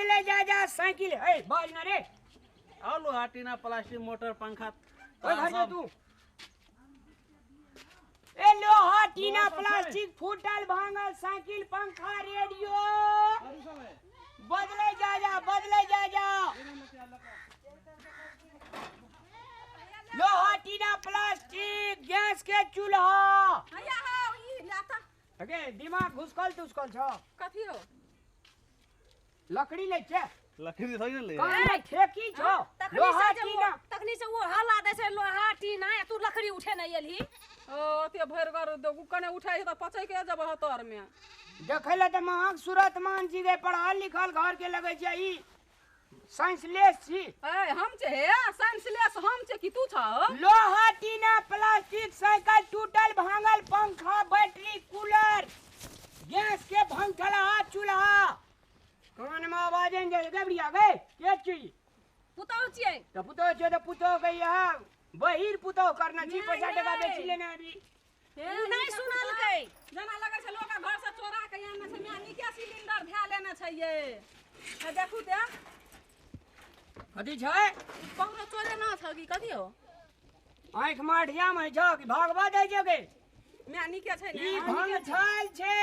बदले जा जा साइकिल ए बाज ना रे आओ लोहा टीना प्लास्टिक मोटर पंखा ओए घर जो तू ए लोहा टीना प्लास्टिक फूटल भांगल साइकिल पंखा रेडियो बदले जा जा बदले जा जा लोहा टीना प्लास्टिक गैस के चूल्हा हैया हो ई लाता अगे दिमाग घुसकल तुसकल छ कथी हो लकड़ी ले छे लकड़ी थोड़ी ले कान ठेकी छ लोहा टीना तखनी से वो हल्ला दै छै लोहा टीना या तू लकड़ी उठे नै एलही ओ ते भरि घर कने उठै त पचै के जब तर में देखै ले त महक सूरत मान जी गए पढ़ल लिखल घर के लगै छै ई साइंसलेस छी ए हम छे हे साइंसलेस हम छे कि तू छ लोहा टीना प्लास्टिक साइकिल टूटल भांगल पंखा बैटरी कूलर गैस के भंगठला चूल्हा कान में आवाज आइन जाय गबड़िया गए के छी पुतहु छियै त पुतहु छै त पुतहु के यहाँ बहिर पुतहु करना छी पैसा टका बेची लेना अभी नहीं सुनलकै जेना लगै छै लोक घर से चोरा के आने छै माय नीके सिलेंडर धए लेने छै ये देखू ते कथी छै ककरो चोरे ना छ कि कथी हो आँख माठिया में छ कि भागवा दै छै गे माय नीके छै ई भंगछल छै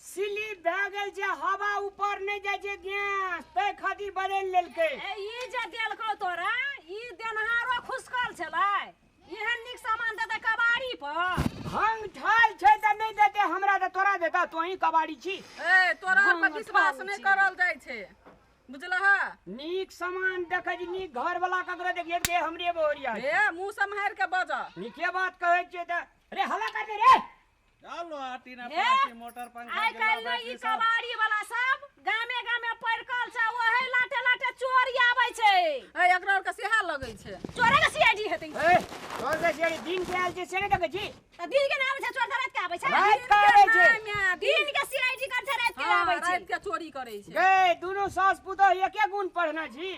स्लिप भए गेल छै हवा ऊपर नहि जाइ छै गैस तै खातिर बदलि लेलकै ए ई जे देलकौ तोरा ई देनहारो खुसकल छलै एहन नीक सामान देतै कबाड़ी पर भंगठल छै त नहि देतै हमरा त तोरा देता तोही कबाड़ी छी ए तोरा पर विश्वास नहि करल जाइ छै बुझलह नीक सामान देखै छी नीक घर वाला ककरो देखिए के हमरे बोरिया ए मुंह सम्हारि के बज नीके बात कहै छियै त रे हल्ला कर दे रे लोहा टीना प्लास्टिक मोटर पंखा आइ काल्हि ई कबाड़ी वाला सब गामे गामे पड़कल छै ओहे लाटे लाटे चोरी आबै छै ए एकरा आर के सेहा लगै छै चोरे के सीआईडी हेतै ए चोर के सीआईडी दिन के आयल छै से नहि देखै छी त दिन के नै आबै छै चोर त राति के आबै छै राति के आबै छै दिन के सीआईडी कर छै राति के आबै छै राति के चोरी करै छै गे दुनू सास पुतोह एके गुण पढ़ना छी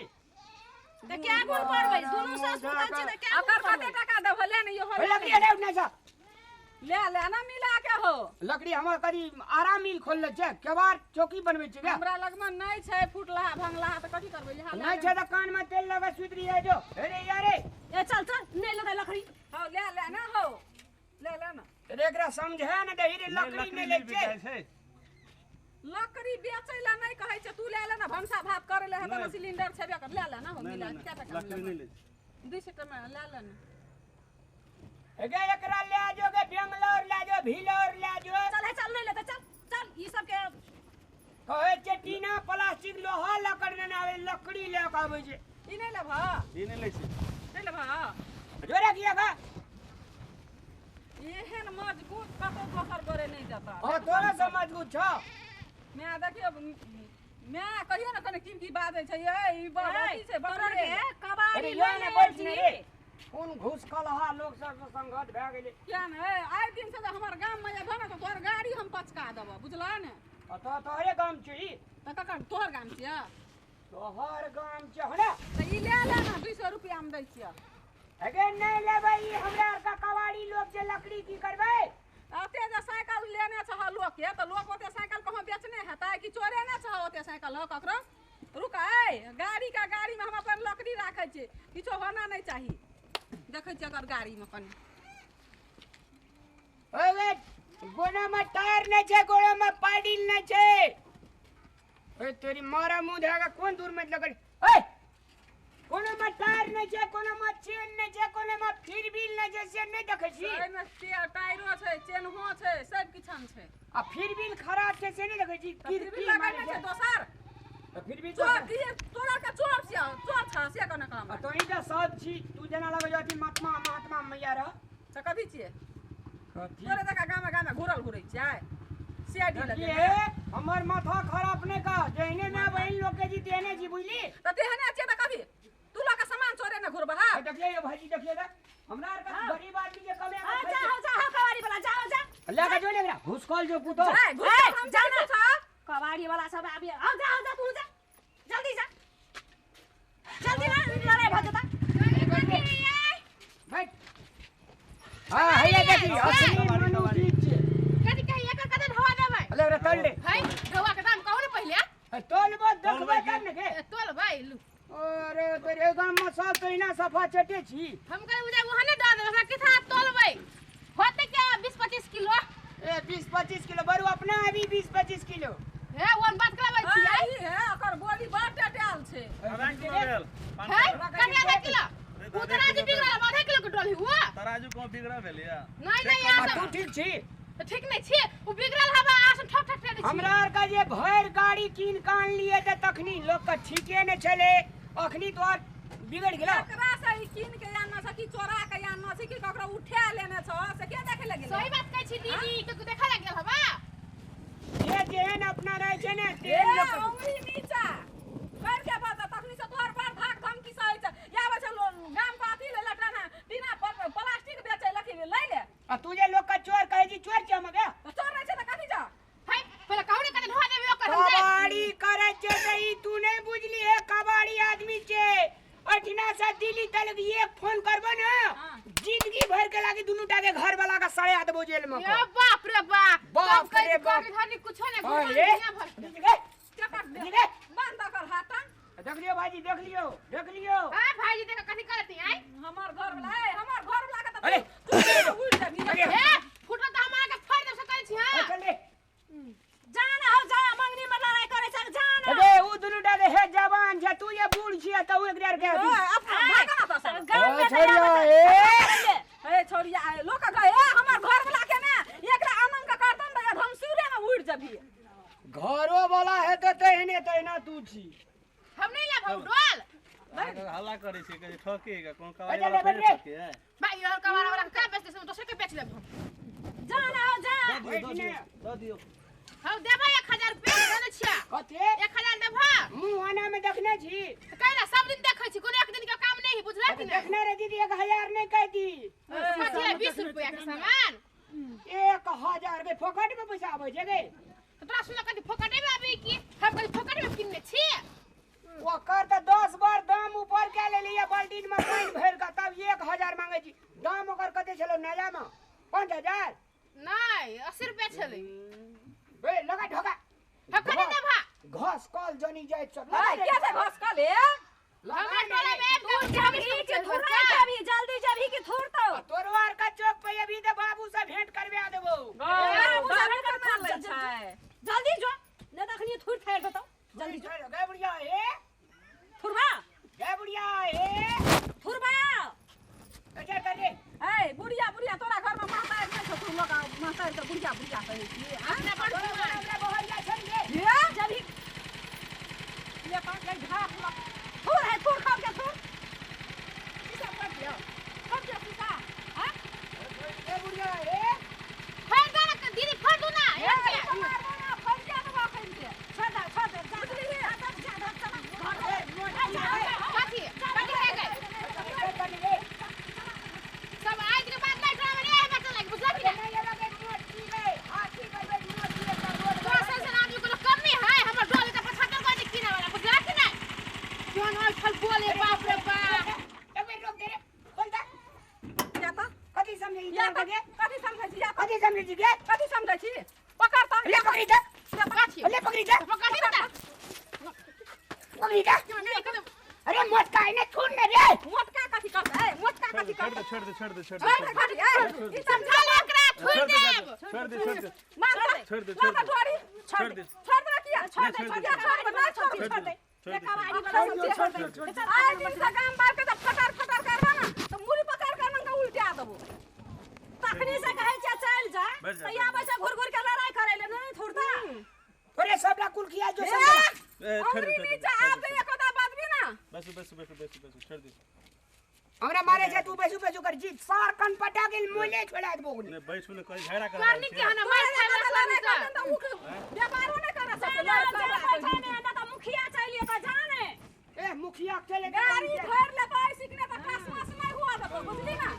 त क्या गुण पढ़बै दुनू सास पुतोह छी त क्या अकर कते टका देबह ले ने इहो लकड़ी हटाउ ने छ ले ले ना मिला के हो लकड़ी हमर करी आराम मिल खोलले छै केवाड़ चौकी बनबै छै हमरा लगमे नै छै फुटला भंगला त कथी करबै लिहा नै छै त कान में तेल लगा सुति रही जो अरे यारे ए चल चल नै लेतै लकड़ी हो ले ले ना हो ले ले ना रे एकरा समझे न दही रे लकड़ी नै लै छै लकड़ी बेचै ला नै कहै छै तू ले ले ना भनसा भात करे ले हेतै ना सिलेंडर छेबे कर ले ले ना हो मिला के टका लकड़ी नै लै 200 टका ले ले ना एगे एकरा ले जो गे बेंगलोर ले जो भिलोर ले जो चल है चल नहीं लेते चल चल ई सब के कहै छै टीना प्लास्टिक लोहा लकड़ ने आवे लकड़ी ले के आबै छै ई नै लेबह ई नै लै छै नै लेबह जोरे किया का एहन मजबूत कतौ दोसर गोरे नै देता हां तोरा से मजबूत छ मैं देखियो मैं कहियो न कने की की बाजै छै ए ई बड़ी छै तोरा के कबाड़ी ले ने बैठ ने रे कोन घुस कलहा लोक सब से संगत भए गेलै किया ने आइ दिन से हमर गाम में एबह ने त तोहर गाड़ी हम पचका देबह बुझलह ने त तोहरे गाम छै ई त ककर तोहर गाम छियै तोहर गाम छै हने त ई ले ले ना 200 रुपया हम दै छियै अगे नै लेबै ई हमरा आर का कबाड़ी लोक जे लकड़ी की करबै ओते जे साइकिल लेने छह लोक के त लोक ओते साइकिल कहाँ बेचने हेतै कि चोरे ने छह ओते साइकिल हो ककरो रुक आइ गाड़ी का गाड़ी में हम अपन लकड़ी राखै छियै किछो होना नहि चाही देखै छियै एकर गाड़ी में कनी ओए गोना में टायर नै छै गोना में पैडिल नै छै ओए तेरी मारा मुंह धागा कोन दूर में लकड़ी ओए कोनो में टायर नै छै कोनो में चेन नै छै कोनो में फिरबिल नै छै से नै देखै छी एहिमे टायरो छै चेनहो छै सब किछन छै आ फिरबिल खराब छै से नै देखै छी फिरबिल लगै छै दोसर फिरबिल चोर की तोरा के चोर छियै चोर छ से कोना काम आ तोही त सब छी तू जेना लगै अथी महात्मा महात्मा मैया रह त कथी छियै कथी तोरे देखा गामे गामे घुरल घुरै छियै सीआईडी लगे हमर माथा खराब नै कर जेहने माय बहिन लोक के जी तेहने जी बुझली त तेहने छियै त कथी तू लोग के सामान चोरे ने घुरबह देखिए यो भाईजी देखिए त हमरा आर के गरीब आदमी के कमे हां जाओ जाओ कबाड़ी वाला जाओ जा ले के जो ले एकरा घुसकल जो पुतो जा ना कबाड़ी वाला सब आबि आओ जा जा तू जा जल्दी जा जल्दी ना लड़ाई भ जता बैठ हां हैया देखी असली मनुजी छै कथि कही एकर कते ढोआ देबै ले रे तोल ले है ढोआ के दाम कहू ने पहिले तोलबो देखबै टेटे छी। हम कहे उजा वहां ने दऽ देब हमरा किथा तोलबै होते क्या 20-25 किलो? ए 20-25 किलो बरु अपना अभी 20-25 किलो। हे वन बात करबै छी आई हे ओकर बोली बड़ टेटाल छै। आधा किलो भेल। है कथि आधा किलो? उ तराजू बिगड़ल आधा किलो के डोल हुआ। तराजू को बिगड़ा भेल या? नहीं नहीं यहाँ तू ठीक छी? तो ठीक नहीं छी उ बिगड़ल हवा आसन ठक ठक ठक। हमरा आर का जे भर गाड़ी कीन कान लिए त तखनी लोग का ठीके ने चले अखनी तो और बिगड़ गेला। एकरा से ई कीन के आनना छै कि चोरा के आनना छै कि ककरो उठा लेने छ से के देखे लगे? सही बात कहै छी दीदी तो देखा लग गेल हवा। जे जेहन अपना रहे छै ने ए तेहन लोग उंगली नीचा कर के बात तखनी से तोहर पर धाक धमकी सही छै या बच्चा गाम पाती ले लटाना बिना प्लास्टिक बेचै लखी ले ले। आ तू जे लोग का चोर कहै छी चोर छै हम गे। तो चोर रहे छै त कथी जा? है पहिले कहू ने कने ढोआ देबे ओकर हम जाय। कबाड़ी करै छै त ई तू नहीं बुझली है कबाड़ी आदमी छै। अठिना से दिल्ली तलक एक फोन करबो ना जिंदगी भर के लागी दुनू टा के घर वाला का 8.5 बजे जेल में। ए बाप रे बाप बाप रे बाप। धनी कुछो ने हां घुमा रे दुनिया भर के। बुझ गए? चकर दे बुझ गए? बंद कर हाथ। देख लियो भाईजी देख लियो देख लियो। हां भाईजी देख कथि करती आई हमर घर वाला ए हमर घर वाला के त अरे तू उड़ जाबी। अरे ए फुटल त हम आके फाड़ देब से कहै छी। हां चल रे जाना हो जा मंगनी में लड़ाई करे छ जाना। अरे उ दुनू टा के हे जवान छै तू ये बूढ़ छियै त उ एकरा के ए अपना भागा ना त सब गाम में छोड़िया ए ए छोड़िया ए लोक के ए हमर घर वाला के ने एकरा आनंद के करतन त धमसूरे में उड़ जाबी। घरो वाला है त तेहने तहना तू छी। हम नहीं लाभ डोल हल्ला करै छै कहै ठकेगा कोन कबाड़ी चल वाला रे, बैठ थोड़े रे। ठके है। भाई और कबाड़ा वाला का बेच दे दोसर के बेच लेब हम। जाना हो जा दऽ दियौ, दऽ दियौ, दऽ दियौ। हम देबै 1000 रुपया देने छियै। कते? 1000 देबह? मुँह आना में देखने छी। त कैला सब दिन देखै छी कोनो एक दिन के काम नहीं है बुझला कि नहीं? देखने रे दीदी 1000 नहीं कहती। कथी है 20 रुपया के सामान? 1000 के फोकट में पैसा आबै छै गे। त तोरा सुन कथि फोकटे में आबै की? हम कथि फोकट में किनने छी? ओकर त 10 बार दाम ऊपर के ले लिया बाल्टीन में पानि भरि के तब 1000 मांगे छी। दाम ओकर कते छलो नया में? 5000? नहीं 80 रुपया छलै। बे लगा ढोका। हम कथि देबह? घस कल जनी जाय सब। ए के छै घस कल ए? हमरा टोला में तू जबही के थुर जबही जल्दी जबही के थुर तो तोरवार का चौक पे अभी त बाबू से भेंट करबे देबो। बाबू सब कर लै छै। जल्दी जो ने तखनी थुर थार देतौ जल्दी जो। गे बुढ़िया ए थुरबा गे बुढ़िया ए थुरबा अच्छा कर रे। ए बुढ़िया बुढ़िया तोरा घर में महतार नै छौ तू लोग महतार के बुढ़िया बुढ़िया कहै छी। अपना बड़ हमरा बहरिया छोड़ दे। ये जबही ले पांच ले घास लग थुर है थुर खा के थुर ई सब कर दियो कर दियो सीता। हां ए बुढ़िया ए फाड़ दे ना दीदी फाड़ दू ना ए मारबो ना फाड़ दिया देबो अखन के। छोड़ दे छोड़ दे जा बुझलिही? जा जा जा चला घर कथि कथि खा गए कर रे। सब आज के बाद नहीं टोला में नहीं आबे चला बुझला कि नहीं? नहीं लगे मोटी गे हाथी गए मोटी के रोड। तोरा सन सन आदमी कोनो कमी है हमर डोल के 75 गो किने वाला बुझला कि नहीं? जोन और फल बोले बाप रे बाप। एक मिनट रोक दे रे बोल दा या त कथि समझे या त कथि समझै छी? या त कथि समझे छी गे? कथि समझै छी? पकड़ त ले पकड़ी जा कथि ले पकड़ी जा पकड़ दे पकड़ी जा। अरे मोटका ने छोड़ ने रे। मोटका कथि करतै? ए मोटका कथि छोड़ करतै? दे छोड़ दे छोड़ दे छोड़ छोड़ दे दे कथि ए ई समझा ले एकरा छोड़ देब। छोड़ दे छोड़ दे मार त छोड़ दे ला छोड़ त दे ढोरी छोड़ दे छोड़ दे किया? छोड़ दे छोड़ छोड़ दे, दे छोड़ दे छोड़ दे छोड़ दे छोड़ दे कबाड़ी वाला सब छोड़ दे, छोड़ दे। आइ दिन से गाम बार के जब फटर फटर करबा ना त मुड़ी पकड़ कर नंगा उल्टा देबो। तखनी से कहै छै चल जा बैठ जा, त आबै छै घुर घुर के लड़ाई करै ले नहीं थुरता। अरे सबला कुल खिया जो ए, सब ए छोड़ दे उंगली नीचा आब दे एकोटा बाजबी ना। बस बस बस बस बस छोड़ दे। हमरा मारे छै तू बैसू बैसू कर जीत सार कन पटा गेल मोले छोड़ा देबो। ने बैठू ने कहीं झगड़ा कर करनी के हना मार तोरा खाए एकोटा वाला लड़ाई करनी करतन त मुख व्यापारो नै कर सकै। जा जा बैठा ने ना त मुखिया चलिए त जाने। ए मुखिया चले गाड़ी धर लेबै सिकने त कसमस नै हुआ देबो बुझली ना।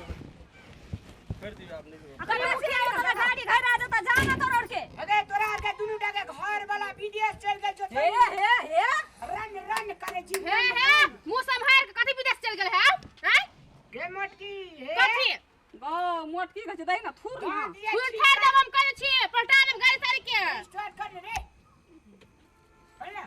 छोड़ दियो आपने अगर मुखिया त गाड़ी घर आ जता जाना तो रोड के। अगे तोरा आर के दुनू टा के घर वाला विदेश चल गेल छौ। हे हे हे रन रन करे छी। हे हे मुंह सम्हार के कथि विदेश चल गेल है हैं? गे मोटकी हे कथि गो मोटकी कहै छै दही ना थुर ना। थुर फाड़ देब हम कहै छी पलटा देब गाड़ी साड़ी के। स्टार्ट कर रे अरे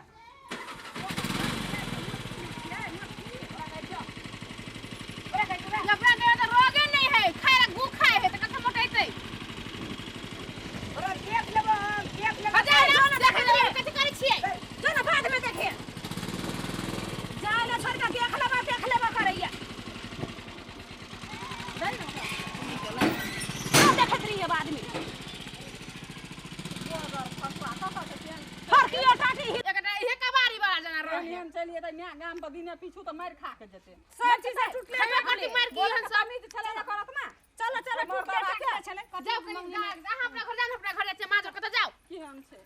चलि जेतै माय गाम पर दिने पीछू तऽ मारि खा के जेतै। सब चीज टूटले। खैबे करती मारि की एहन सब। तमीज छलै ने करत ना। चलो चलो, मर्दाबा टूटले के। छलै। जाउ कनी, अहाँ अपना घर जाउ, अपना घर जाइ छियै, माजर कतऽ जाउ। केहन छै?